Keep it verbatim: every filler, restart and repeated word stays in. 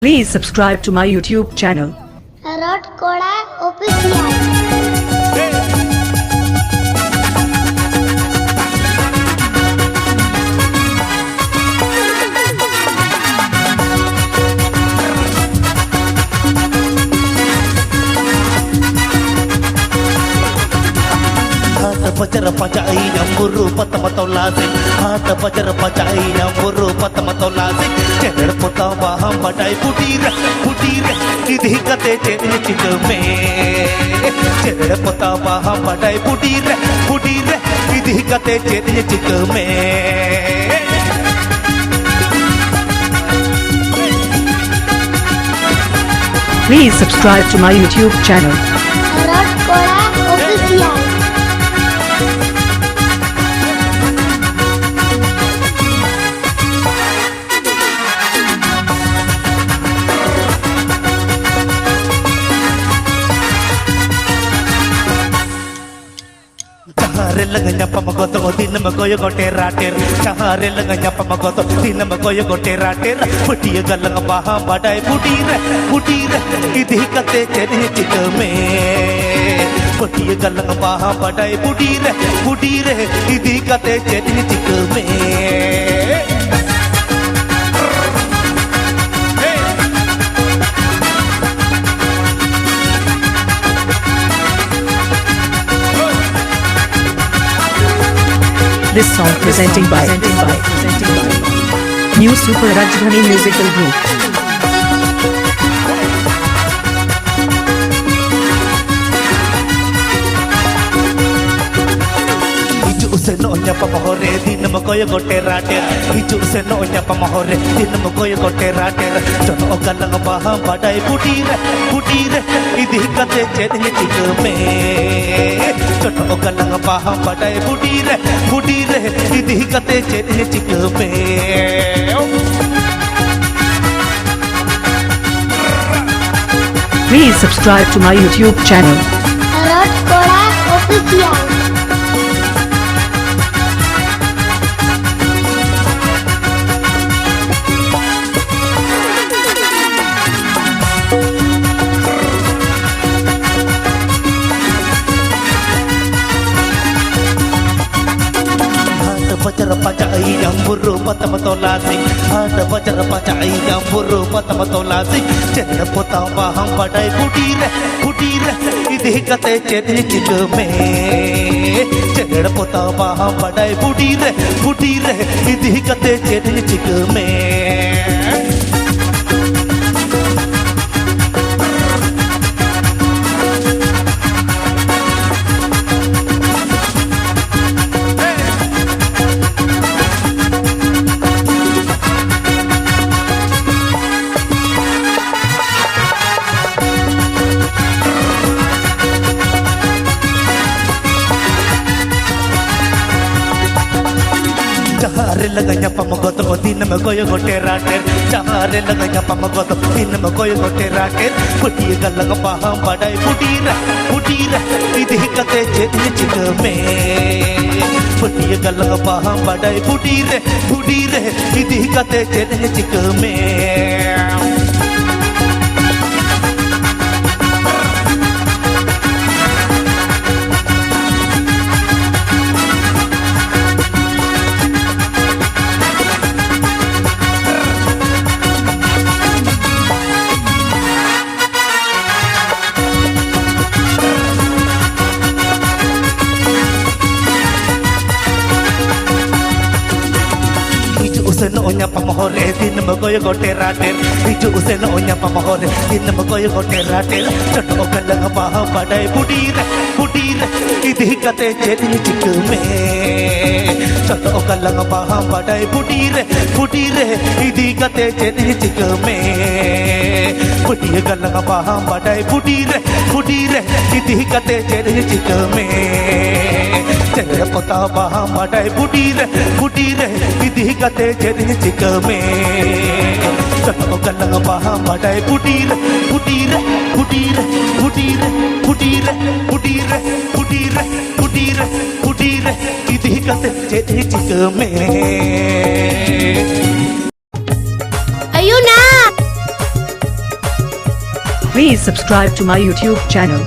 Please subscribe to my YouTube channel. Road Koda Official. ᱦᱟᱴ ᱵᱟᱡᱟᱨ ᱯᱟᱸᱡᱟᱭᱤᱧᱟᱢ ᱵᱩᱨᱩ ᱯᱟᱛᱟᱢ ᱛᱚᱞᱟ ᱥᱮᱫ᱾ ᱦᱟᱴ ᱵᱟᱡᱟᱨ ᱯᱟᱸᱡᱟᱭᱤᱧᱟᱢ ᱵᱩᱨᱩ ᱯᱟᱛᱟᱢ ᱛᱚᱞᱟ ᱥᱮᱫ᱾ ᱡᱮᱨᱮᱲ ᱯᱚᱛᱟᱣ ᱵᱟᱦᱟᱢ ᱵᱟᱰᱟᱭ ᱵᱩᱰᱤ ᱨᱮ, ᱵᱩᱰᱤ ᱨᱮ, ᱤᱫᱤ ᱠᱟᱛᱮ ᱪᱮᱫ ᱤᱧ ᱪᱤᱠᱟᱹ ᱢᱮ? ᱡᱮᱨᱮᱲ ᱯᱚᱛᱟᱣ ᱵᱟᱦᱟᱢ ᱵᱟᱰᱟᱭ ᱵᱩᱰᱤ ᱨᱮ, ᱵᱩᱰᱤ ᱨᱮ, ᱤᱫᱤ ᱠᱟᱛᱮ ᱪᱮᱫ ᱤᱧ ᱪᱤᱠᱟᱹ ᱢᱮ? Please subscribe to my YouTube channel. Road Koda Official. ᱡᱟᱦᱟᱸ ᱨᱮ ᱞᱟᱝ ᱧᱟᱯᱟᱢ ᱜᱚᱫᱚᱜ ᱫᱤᱱᱟᱹᱢ ᱠᱚᱭᱚᱜ ᱴᱮᱨᱟ ᱴᱮᱨ᱾ ᱡᱟᱦᱟᱸ ᱨᱮ ᱞᱟᱝ ᱧᱟᱯᱟᱢ ᱜᱚᱫᱚᱜ ᱫᱤᱱᱟᱹᱢ ᱠᱚᱭᱚᱜ ᱴᱮᱨᱟ ᱴᱮᱨ᱾ ᱯᱟᱹᱴᱤᱭᱟᱹ ᱜᱟᱞᱟᱝ ᱵᱟᱦᱟ ᱵᱟᱰᱟᱭ ᱵᱩᱰᱤ ᱨᱮ, ᱵᱩᱰᱤ ᱨᱮ, ᱤᱫᱤ ᱠᱟᱛᱮ ᱪᱮᱫ ᱤᱧ ᱪᱤᱠᱟᱹ ᱢᱮ? ᱯᱟᱹᱴᱤᱭᱟᱹ ᱜᱟᱞᱟᱝ ᱵᱟᱦᱟ ᱵᱟᱰᱟᱭ ᱵᱩᱰᱤ ᱨᱮ, ᱵᱩᱰᱤ ᱨᱮ, ᱤᱫᱤ ᱠᱟᱛᱮ ᱪᱮᱫ ᱤᱧ ᱪᱤᱠᱟᱹ ᱢᱮ? This song presenting by New Super Rajdhani Musical Group. ᱦᱤᱡᱩᱜ ᱥᱮᱱᱚᱜ ᱧᱟᱯᱟᱢ ᱦᱚᱨ ᱨᱮ ᱫᱤᱱᱟᱹᱢ ᱠᱚᱭᱚᱜ ᱴᱮᱨᱟ ᱴᱮᱨ᱾ ᱦᱤᱡᱩᱜ ᱥᱮᱱᱚᱜ ᱧᱟᱯᱟᱢ ᱦᱚᱨ ᱨᱮ ᱫᱤᱱᱟᱹᱢ ᱠᱚᱭᱚᱜ ᱴᱮᱨᱟ ᱴᱮᱨ᱾ ᱡᱚᱱᱚᱜ ᱜᱟᱞᱟᱝ ᱵᱟᱦᱟ ᱵᱟᱰᱟᱭ ᱵᱩᱰᱤ ᱨᱮ, ᱵᱩᱰᱤ ᱨᱮ, ᱤᱫᱤ ᱠᱟᱛᱮ ᱪᱮᱫ ᱤᱧ ᱪᱤᱠᱟᱹ ᱢᱮ? ᱡᱚᱱᱚᱜ ᱜᱟᱞᱟᱝ ᱵᱟᱦᱟ ᱵᱟᱰᱟᱭ ᱵᱩᱰᱤ ᱨᱮ, ᱵᱩᱰᱤ ᱨᱮ, ᱤᱫᱤ ᱠᱟᱛᱮ ᱪᱮᱫ ᱤᱧ ᱪᱤᱠᱟᱹ ᱢᱮ? Please subscribe to my YouTube channel. Road Koda Official. ᱵᱩᱨᱩ ᱯᱟᱛᱟᱢ ᱛᱚᱞᱟᱥᱤ, ᱦᱟᱴ ᱵᱟᱡᱟᱨ ᱯᱟᱸᱡᱟᱭᱟᱢ ᱵᱩᱨᱩ ᱯᱟᱛᱟᱢ ᱛᱚᱞᱟᱥᱤ᱾ ᱪᱮᱫ ᱯᱚᱛᱟᱢ ᱵᱟᱦᱟᱢ ᱵᱟᱰᱟᱭ ᱵᱩᱰᱤ ᱨᱮ, ᱵᱩᱰᱤ ᱨᱮ, ᱤᱫᱤ ᱠᱟᱛᱮ ᱪᱮᱫ ᱤᱧ ᱪᱤᱠᱟᱹ ᱢᱮ? ᱪᱮᱫ ᱯᱚᱛᱟᱢ ᱵᱟᱦᱟᱢ ᱵᱟᱰᱟᱭ ᱵᱩᱰᱤ ᱨᱮ, ᱵᱩᱰᱤ ᱨᱮ, ᱤᱫᱤ ᱠᱟᱛᱮ ᱪᱮᱫ ᱤᱧ ᱪᱤᱠᱟᱹ ᱢᱮ? ᱡᱟᱦᱟᱸ ᱨᱮ ᱞᱟᱜᱟ ᱧᱟᱯᱟᱢ ᱜᱚᱫᱚᱜ ᱫᱤᱱᱮᱢ ᱠᱚᱭᱚᱜ ᱴᱮᱨᱟ ᱴᱮᱨ, ᱡᱟᱦᱟᱸ ᱨᱮ ᱞᱟᱜᱟ ᱧᱟᱯᱟᱢ ᱜᱚᱫᱚᱜ ᱫᱤᱱᱮᱢ ᱠᱚᱭᱚᱜ ᱴᱮᱨᱟ ᱴᱮᱨ᱾ ᱯᱟᱹᱴᱤᱭᱟᱹ ᱜᱟᱞᱟᱝ ᱵᱟᱦᱟᱢ ᱵᱟᱰᱟᱭ ᱵᱩᱰᱤ ᱨᱮ, ᱵᱩᱰᱤ ᱨᱮ, ᱤᱫᱤ ᱠᱟᱛᱮ ᱪᱮᱫ ᱤᱧ ᱪᱤᱠᱟᱹ ᱢᱮ? ᱯᱟᱹᱴᱤᱭᱟᱹ ᱜᱟᱞᱟᱝ ᱵᱟᱦᱟᱢ ᱵᱟᱰᱟᱭ ᱵᱩᱰᱤ ᱨᱮ, ᱵᱩᱰᱤ ᱨᱮ, ᱤᱫᱤ ᱠᱟᱛᱮ ᱪᱮᱫ ᱤᱧ ᱪᱤᱠᱟᱹ ᱢᱮ? ᱦᱤᱡᱩᱜ ᱥᱮᱱᱚᱜ ᱧᱟᱯᱟᱢ ᱦᱚᱨ ᱨᱮ ᱫᱤᱱᱮᱢ ᱠᱚᱭᱚᱜ ᱴᱮᱨᱟ ᱴᱮᱨ᱾ ᱦᱤᱡᱩᱜ ᱥᱮᱱᱚᱜ ᱧᱟᱯᱟᱢ ᱦᱚᱨ ᱨᱮ ᱫᱤᱱᱮᱢ ᱠᱚᱭᱚᱜ ᱴᱮᱨᱟ ᱴᱮᱨ᱾ ᱪᱚᱴᱚᱜ ᱜᱟᱞᱟᱝ ᱵᱟᱦᱟ ᱵᱟᱰᱟᱭ ᱵᱩᱰᱤ ᱨᱮ, ᱵᱩᱰᱤ ᱨᱮ, ᱤᱫᱤ ᱠᱟᱛᱮ ᱪᱮᱫ ᱤᱧ ᱪᱤᱠᱟᱹ ᱢᱮ? ᱪᱚᱴᱚᱜ ᱜᱟᱞᱟᱝ ᱵᱟᱦᱟ ᱵᱟᱰᱟᱭ ᱵᱩᱰᱤ ᱨᱮ, ᱵᱩᱰᱤ ᱨᱮ, ᱤᱫᱤ ᱠᱟᱛᱮ ᱪᱮᱫ ᱤᱧ ᱪᱤᱠᱟᱹ ᱢᱮ? ᱯᱟᱹᱴᱤᱭᱟᱹ ᱜᱟᱞᱟᱝ ᱵᱟᱦᱟ ᱵᱟᱰᱟᱭ ᱵᱩᱰᱤ ᱨᱮ, ᱵᱩᱰᱤ ᱨᱮ, ᱤᱫᱤ ᱠᱟᱛᱮ ᱪᱮᱫ ᱤᱧ ᱪᱤᱠᱟᱹ ᱢᱮ? ᱪᱮᱦᱨᱟ ᱯᱚᱛᱟᱣ ᱵᱟᱦᱟ ᱵᱟᱰᱟᱭ ᱵᱩᱰᱤ ᱨᱮ, ᱵᱩᱰᱤ ᱨᱮ, ᱤᱫᱤ ᱠᱟᱛᱮ ᱪᱮᱫ ᱤᱧ ᱪᱤᱠᱟᱹ ᱢᱮ? ᱪᱚᱴᱚᱜ ᱜᱟᱞᱟᱝ ᱵᱟᱦᱟ ᱵᱟᱰᱟᱭ ᱵᱩᱰᱤ ᱨᱮ, ᱵᱩᱰᱤ ᱨᱮ, ᱵᱩᱰᱤ ᱨᱮ, ᱵᱩᱰᱤ ᱨᱮ, ᱵᱩᱰᱤ ᱨᱮ, ᱵᱩᱰᱤ ᱨᱮ, ᱵᱩᱰᱤ ᱨᱮ, ᱵᱩᱰᱤ ᱨᱮ, ᱵᱩᱰᱤ ᱨᱮ, ᱤᱫᱤ ᱠᱟᱛᱮ ᱪᱮᱫ ᱤᱧ ᱪᱤᱠᱟᱹ ᱢᱮ? ᱟᱭᱩᱱᱟ! Please subscribe to my YouTube channel.